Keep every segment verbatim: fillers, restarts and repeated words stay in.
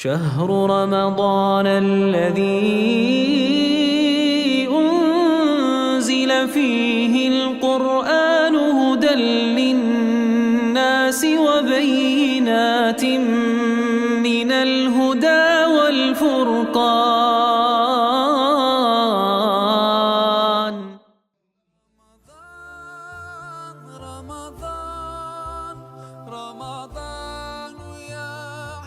شهر رمضان الذي أنزل فيه القرآن هدى للناس وبينات من الهدى والفرقان. رمضان، رمضان، رمضان يا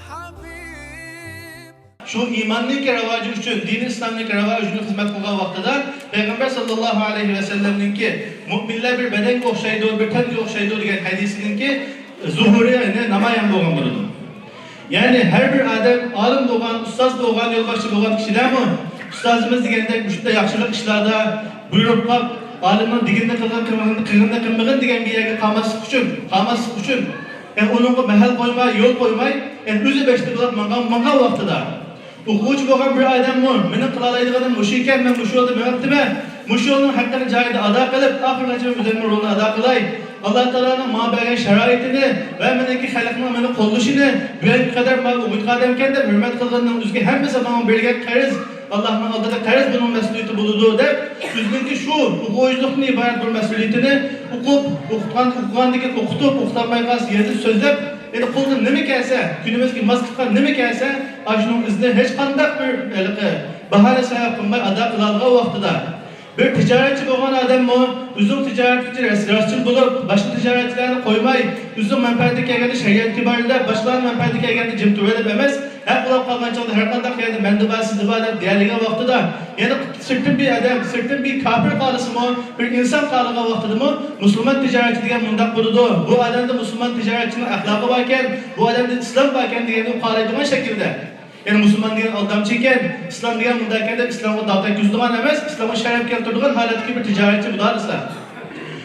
حبيب. شۇ ئىماننىڭكى راۋاجى ئۈچۈن، دىنى ئىسلامنىڭكى راۋاجى ئۈچۈن خىزمەت قىلغان ۋاقتىدا پەيغەمبەر ساللاللاھۇ ئەلەيھى ۋەسەللەمنىڭكى مۇئمىنلەر بىر بەدەنگە ئوخشايدۇ، بىر تەنگە ئوخشايدۇ دېگەن ھەدىسىنىڭكى زۇھۇرى، يەنى نامايان بولغان بولىدۇ. يەنى ھەر بىر ئادەم ئالىم بولغان، ئۇستاز بولغان، يولباشچى بولغان كىشىلەرمۇ ئۇستازىمىز دېگەندەك مۇشۇنداق ياخشىلىق ئىشلاردا بۇيرۇپ قاپ، ئالىمنىڭ دېگىنىنى قىلغىن، قىلمىغىنىنى، قىلغىنىنى قىلمىغىن دېگەن بىر يەرگە قالماسلىق ئۈچۈن، قالماسلىق ئۈچۈن، يەنى ئۇنىڭغا مەھەل قويماي، يول قويماي، يەنى ئۆزى بەشتە بولۇپ ماڭغان، ماڭغان ۋاقتىدا، ئوقۇغۇچى بولغان بىر ئادەممۇ، مېنىڭ قىلالايدىغىنىم مۇشۇ ئىكەن، مەن مۇشۇ يولدا مېڭىپتىمەن، مۇشۇ يولنىڭ ھەققىنى جايىدا ئادا قىلىپ، ئاخىرغىچە ئۆزۈمنىڭ رولىنى ئادا قىلاي. ئاللا تائالانىڭ ماڭا بەرگەن شارائىتىنى ۋە مېنىڭكى خەلقنىڭ مېنى قوللىشىنى، بۈگۈنگە قەدەر ماڭا ئوقۇتقان ئادەمكەن دەپ ھۆرمەت قىلغىنىنىڭ ئۆزىگە ھەممىسى ماڭا بېرىلگەن قەرز، ئاللانىڭ ئالدىدا قەرز، بۇنىڭ مەسئۇلىيىتى بولىدۇ دەپ، ئۆزىنىڭكى شۇ ئوقۇغۇچىلىقتىن ئىبارەت بىر مەسئۇلىيىتىنى ئوقۇپ، ئوقۇتقان، ئوقۇغاندىن كېيىن ئوقۇتۇپ، ئوقۇتالماي قالسا يەردە سۆزلەپ، يەنى قولىدىن نېمە كەلسە، كۈنىمىزگە ماس كېلىدىغان نېمە كەلسە، ئاشۇنىڭ ئىزىنى ھېچقانداق بىر ھېلىقى باھانە سەۋەب قىلماي ئادا قىلالىغان ۋاقتىدا، بىر تىجارەتچى بولغان ئادەممۇ ئۆزىنىڭ تىجارىتىگە راس-، راستچىل بولۇپ، باشقا تىجارەتچىلەرنى قويماي، ئۆزىنىڭ مەنپەئەتىگە كەلگەندە شەرىئەتكە بارىلەپ، باشقىلارنىڭ مەنپەئەتىگە كەلگەندە جىم تۇرۇۋېلىپ ئەمەس، ھەق بولاپ قالغان چاغدا ھەر قانداق يەردە مەندە بار، سىزدە بار دەپ دېيەلىگەن ۋاقتىدا، يەنە سىرتتىن بىر ئادەم، سىرتتىن بىر كاپىر قالسىمۇ، بىر ئىنسان قالغان ۋاقتىدىمۇ مۇسۇلمان تىجارەتچى دېگەن مۇنداق بولىدۇ، بۇ ئادەمدە مۇسۇلمان تىجارەتچىنىڭ ئەخلاقى باركەن، بۇ ئادەمدە ئىسلام باركەن دېگەننى قارايدىغان شەكىلدە. يەنى مۇسۇلمان دېگەن ئالدامچى ئىكەن، ئىسلام دېگەن مۇنداق ئىكەن دەپ ئىسلامغا داغ تەگكۈزىدىغان ئەمەس، ئىسلامغا شەرەپ كەلتۈرىدىغان ھالەتتىكى بىر تىجارەتچى بۇ دېسە.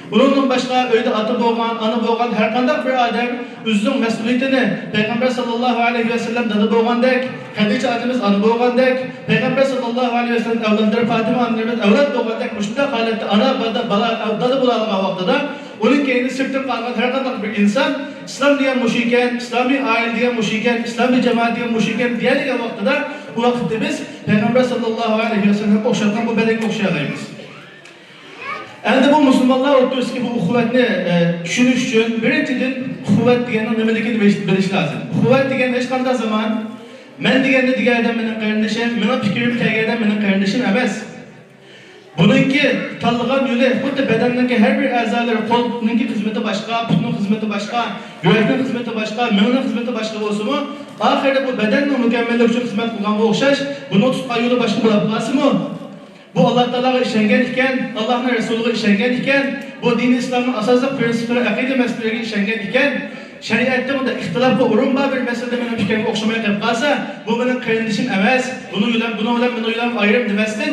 ئۇنىڭدىن باشقا ئۆيدە ئاتا بولغان، ئانا بولغان ھەر قانداق بىر ئادەم ئۆزىنىڭ مەسئۇلىيىتىنى پەيغەمبەر ساللاللاھۇ ئەلەيھى ۋەسەللەم دادا بولغاندەك، خەدىجە ئانىمىز ئانا بولغاندەك، پەيغەمبەر ساللاللاھۇ ئەلەيھى ۋەسەللەم ئەۋلادلىرى پاتىمە ئانىلىرىمىز ئەۋلاد بولغاندەك مۇشۇنداق ھالەتتە ئانا، دادا، بالا، دادا بولالىغان ۋاقتىدا، ئۇنىڭ كەينىدە سىرتتىن قالغان ھەر قانداق بىر ئىنسان ئىسلام دېگەن مۇشۇ ئىكەن، ئىسلامىي ئائىلە دېگەن مۇشۇ ئىكەن، ئىسلامىي جامائەت دېگەن مۇشۇ ئىكەن دېيەلىگەن ۋاقتىدا، ئۇ ۋاقىتتا بىز پەيغەمبەر ساللاللاھۇ ئەلەيھى ۋەسەللەمگە ئوخشاتقان بۇ بەدەنگە ئوخشىيالايمىز. ئەمدى بۇ مۇسۇلمانلار ئوتتۇرىسىدىكى بۇ ئۇخۇۋەتنى، ئە، چۈشىنىش ئۈچۈن، بىرىنچىدىن، ئۇخۇۋەت دېگەننىڭ نېمىلىكىنى بىلىش، بىلىش لازىم. ئۇخۇۋەت دېگەن ھېچقانداق زامان مەن دېگەننى دېگەن ئادەم مېنىڭ قېرىندىشىم، مېنىڭ پىكرىمنى دېگەن ئادەم مېنىڭ قېرىندىشىم ئەمەس. بۇنىڭكى تاللىغان يولى خۇددى بەدەننىڭكى ھەر بىر ئەزالىرى، قولنىڭكى خىزمىتى باشقا، پۇتنىڭ خىزمىتى باشقا، يۈرەكنىڭ خىزمىتى باشقا، مېڭىنىڭ خىزمىتى باشقا بولسىمۇ، ئاخىرىدا بۇ بەدەننىڭ مۇكەممەللىكى ئۈچۈن خىزمەت قىلغانغا ئوخشاش، بۇنىڭ تۇتقان يولى باشقا بولۇپ قالسىمۇ، بۇ ئاللا تائالاغا ئىشەنگەن ئىكەن، ئاللانىڭ رەسۇلىغا ئىشەنگەن ئىكەن، بۇ دىنى ئىسلامنىڭ ئاساسلىق پرىنسىپلىرى، ئەقىدە مەسىلىلىرىگە ئىشەنگەن ئىكەن، شەرىئەتتە بۇنداق ئىختىلاپقا ئورۇن بار بىر مەسىلىدە مېنىڭ پىكرىمگە ئوخشىماي قېلىپ قالسا، بۇ مېنىڭ قېرىندىشىم ئەمەس، بۇنىڭ بىلەن، بۇنىڭ بىلەن مېنىڭ يولۇم ئايرىم دېمەستىن،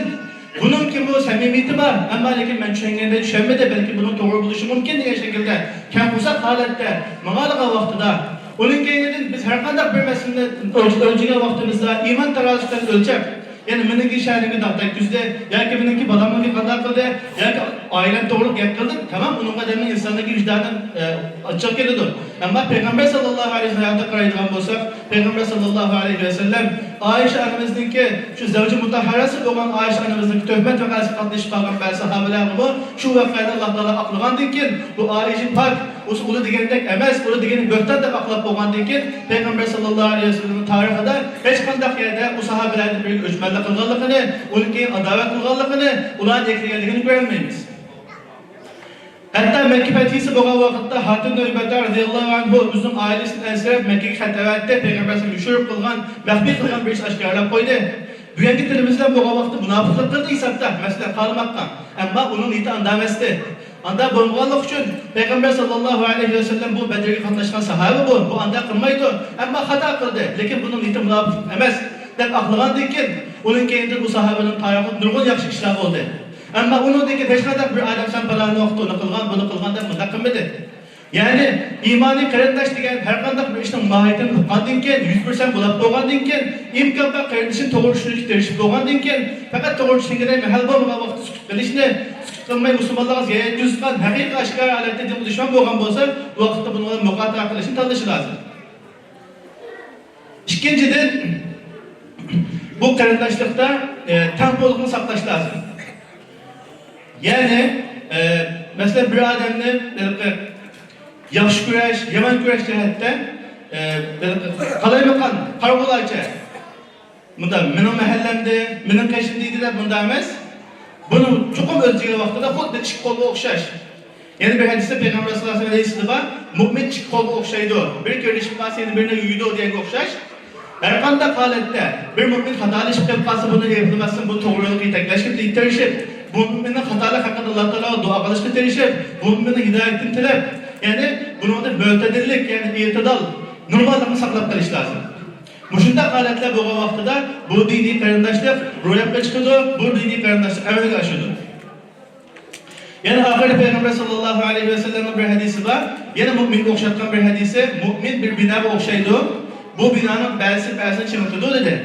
بۇنىڭكىمۇ سەمىمىيىتى بار، ئەمما لېكىن مەن چۈشەنگەندەك چۈشەنمىدى، بەلكىم بۇنىڭ توغرا بولۇشى مۇمكىن دېگەن شەكىلدە كەڭ قورساق ھالەتتە ماڭالىغان ۋاقتىدا، ئۇنىڭ كەينىدىن بىز ھەر قانداق بىر مەسىلىنى ئۆلچ-، ئۆلچىگەن ۋاقتىمىزدا ئىمان تارازۇسى بىلەن ئۆلچەپ، يەنى مېنىڭكى شەنىمگە داغ تەگكۈزدى ياكى مېنىڭكى بالامنىڭكى قانداق قىلدى ياكى ئائىلەم توغرىلىق گەپ قىلدىم، تامام ئۇنىڭغا ئادەمنىڭ ئىنسانلىقى ۋىجدانى، ئە، ئاچچىق كېلىدۇ. ئەمما پەيغەمبەر ساللاللاھۇ ئەلەيھى ۋەسەللەمگە قارايدىغان بولساق، پەيغەمبەر ساللاللاھۇ ئەلەيھى ۋەسەللەم ئائىشە ئانىمىزنىڭكى، شۇ زەۋجى مۇتەھھەرەسى بولغان ئائىشە ئانىمىزنىڭكى تۆھمەت ۋەقەسىگە قاتنىشىپ قالغان بەزى ساھابىلەرنىمۇ شۇ ۋەقەنى ئاللا تائالا ئاقلىغاندىن كېيىن، بۇ ئائىشە پاك، ئۇ، ئۇ دېگەندەك ئەمەس، ئۇ دېگىنى بۆھتان دەپ ئاقلاپ بولغاندىن كېيىن، پەيغەمبەر ساللاللاھۇ ئەلەيھى ۋەسەللەمنىڭ تارىخىدا ھېچقانداق يەردە ئۇ ساھابىلەردىن بىرىگە ئۆچمەنلىك قىلغانلىقىنى، ئۇنىڭ كېيىن ئاداۋەت قىلغانلىقىنى، ئۇلارنى ئەكلىگەنلىكىنى كۆرەلمەيمىز. ھەتتا مەككە پەتھىسى بولغان ۋاقىتتا خاتىم ئەبۇ بەكتەر رەزىياللاھۇ ئەنھۇ ئۆزىنىڭ ئائىلىسىدىن ئەنسىرەپ مەككىگە خەت ئەۋەتتى، پەيغەمبەر ئەلەيھىسسالام يوشۇرۇپ قىلغان، مەخپىي قىلغان بىر ئىش ئاشكارىلاپ قويدى. بۈگۈنكى تىلىمىز بىلەن بولغان ۋاقىتتا مۇناپىقلىق قىلدى ھېسابتا، مەسىلەن، قالماققا. ئەمما ئۇنىڭ نىيىتى ئاندا ئەمەستى. ئاندا بولمىغانلىقى ئۈچۈن پەيغەمبەر ساللاللاھۇ ئەلەيھى ۋەسەللەم بۇ بەدرگە قاتناشقان ساھابە بۇ، بۇ ئاندا قىلمايدۇ. ئەمما خاتا قىلدى، لېكىن بۇنىڭ نىيىتى مۇناپىق ئەمەس، دەپ ئاقلىغاندىن كېيىن، ئۇنىڭ كەينىدىن ئۇ ساھابىنىڭ تارىخىدا نۇرغۇن ياخشى ئىشلار بولدى. ئەمما ئۇنىڭدىن كېيىن ھېچقانداق بىر ئادەم سەن پالان ۋاقىتتا ئۇنى قىلغان، بۇنى قىلغان دەپ مۇنداق قىلمىدى. يەنى ئىمانىي قېرىنداش دېگەن ھەر قانداق بىر ئىشنىڭ ماھىيىتىنى ئۇققاندىن كېيىن، يۈز پىرسەنت بولاپ بولغاندىن كېيىن، ئىمكان بار قېرىندىشىنى توغرا چۈشىنىشكە تىرىشىپ بولغاندىن كېيىن، پەقەت توغرا چۈشەنگىدەك مەھەل بولمىغان ۋاقىتتا سۈكۈت قىلىشنى، سۈكۈت قىلماي مۇسۇلمانلارغا زىيان يەتكۈزۈپ قالغان ھەقىقىي ئاشكارا ھالەتتە دىن دۈشمەن بولغان بولسا، بۇ ۋاقىتتا بۇنىڭ بىلەن مۇقاتىلە قىلىشنى تاللىشى لازىم. ئىككىنچىدىن، بۇ قېرىنداشلىقتا، ئە، تەڭپۇڭلۇقنى ساقلاش لازىم. يەنى، ئە، مەسىلەن، بىر ئادەمنى ھېلىقى ياخشى كۆرۈش، يامان كۆرۈش جەھەتتە، ئە، ھېلىقى قالايمىقان، قارىغۇلارچە، مۇنداق، مېنىڭ مەھەللەمدە، مېنىڭ قېشىمدا ئىدى دەپ مۇنداق ئەمەس. بۇنى چوقۇم ئۆلچىگەن ۋاقتىدا خۇددى ئىككى قولغا ئوخشاش. يەنە بىر ھەدىستە پەيغەمبەر سەللەللاھۇ ئەلەيھى ۋەسەللەم ھەدىسىدە بار، مۆمىن ئىككى قولغا ئوخشايدۇ. بىرى كۆرۈشۈپ قالسا، يەنە بىرىنى يۇيىدۇ دېگەنگە ئوخشاش. ھەرقانداق ھالەتتە بىر مۆمىن خاتالىشىپ قېلىپ قالسا، بۇنى ئەيىبلىمەستىن، بۇنى توغرا يولغا يېتەكلەشكە تىرىشىپ، بۇ مۆمىننىڭ خاتالىقى ھەققىدە ئاللا تائالاغا دۇئا قىلىشقا تىرىشىپ، بۇ مۆمىننىڭ ھىدايىتىنى تىلەپ، يەنى بۇنىڭدا مۆتەدىللىك، يەنى ئېتىدال، نورماللىقنى ساقلاپ قېلىش لازىم. مۇشۇنداق ھالەتلەر بولغان ۋاقتىدا بۇ دىنىي قېرىنداشلىق روياپقا چىقىدۇ، بۇ دىنىي قېرىنداشلىق ئەمەلگە ئاشىدۇ. يەنە ئاخىرىدا پەيغەمبەر سەللەللاھۇ ئەلەيھى ۋەسەللەمنىڭ بىر ھەدىسى بار. يەنە مۆمىنگە ئوخشاتقان بىر ھەدىسى، مۆمىن بىر بىناغا ئوخشايدۇ. بۇ بىنانىڭ بەزىسى بەزىسىنى چىڭىتىدۇ، دېدى.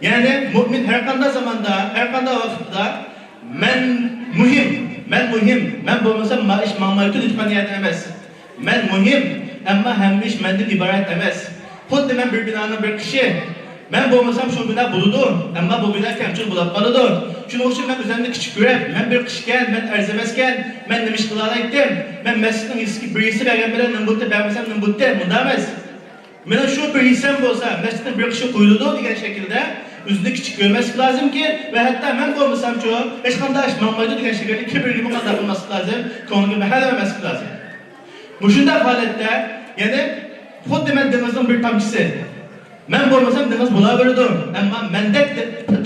يەنى مۆمىن ھەرقانداق زاماندا، ھەرقانداق ۋاقىتتا، مەن مۇھىم، مەن مۇھىم، مەن بولمىسام ما ئىش ماڭمايدۇ دەيدىغان نىيەتتە ئەمەس. مەن مۇھىم، ئەمما ھەممە ئىش مەندىن ئىبارەت ئەمەس. خۇددى مەن بىر بىنانىڭ بىر قىشى. مەن بولمىسام شۇ بىنا بۇزۇلىدۇ، ئەمما بۇ بىنا كەمچىل بولاپ قالىدۇ. شۇنىڭ ئۈچۈن مەن ئۆزۈمنى كىچىك كۆرۈپ، مەن بىر قىشكەن، مەن ئەرزىمەسكەن، مەن نېمە ئىش قىلالايتتىم؟ مەن مەسچىتنىڭ ھېسسىسىگە بىر ھېسسە بەرگەن بىلەن نېمە بوپتۇ، بەرمىسەم نېمە بوپتۇ؟ مۇنداق ئەمەس. مېنىڭ شۇ بىر ھېسسەم بولسا، مەسچىتنىڭ بىر قىشى قۇيۇلىدۇ دېگەن شەكىلدە ئۆزىنى كىچىك كۆرمەسلىك لازىمكى، ۋە ھەتتا مەن بولمىسامچۇ، ھېچقانداق ئىش ماڭمايدۇ دېگەن شەكىلدە كىبىرگىمۇ قانداق قىلماسلىق لازىم، كۆڭلىگە مەھەل بەرمەسلىك لازىم. مۇشۇنداق ھالەتتە، يەنى خۇددى مەن دېڭىزنىڭ بىر تامچىسى. مەن بولمىسام دېڭىز بولاۋېرىدۇ. ئەمما مەندەك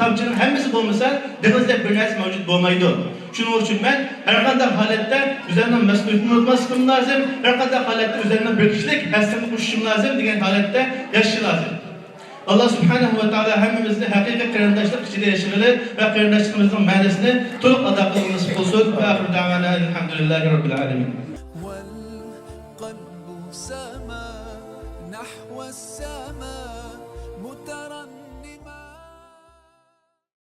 تامچىنىڭ ھەممىسى بولمىسا، دېڭىزدەك بىر نەرسە مەۋجۇت بولمايدۇ. شۇنىڭ ئۈچۈن مەن ھەرقانداق ھالەتتە ئۆزۈمنىڭ مەسئۇلىيىتىنى ئۇنتۇماسلىقىم لازىم، ھەرقانداق ھالەتتە ئۆزۈمنىڭ بىر كىشىلىك ھەسسەمنى قوشۇشۇم لازىم دېگەن ھالەتتە ياشىشى لازىم. ئاللا سۇبھانەھۇ ۋە تائالا ھەممىمىزنى ھەقىقىي قېرىنداشلىق ئىچىدە ياشىغىلى ۋە قېرىنداشلىقىمىزنىڭ مەنىسىنى تولۇق ئادا قىلغىلى نېسىپ قىلسۇن. ۋە ئاخىرۇ دەۋانا ئەنىل ھەمدۇلىللاھى رەببىل ئالەمىن. والقلب سما نحو السماء مترنما.